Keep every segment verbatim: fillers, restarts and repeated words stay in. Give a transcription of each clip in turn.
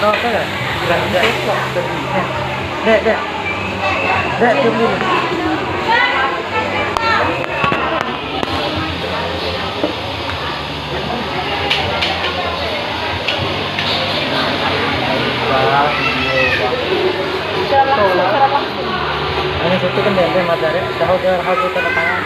Dek, dek. Dek, dek, dulu. Ini situ kan dek, dek, Mas Arif. Tahu ke, tahu ke tanda tangan.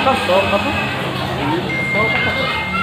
Atas, Sob, apa? Sob, apa?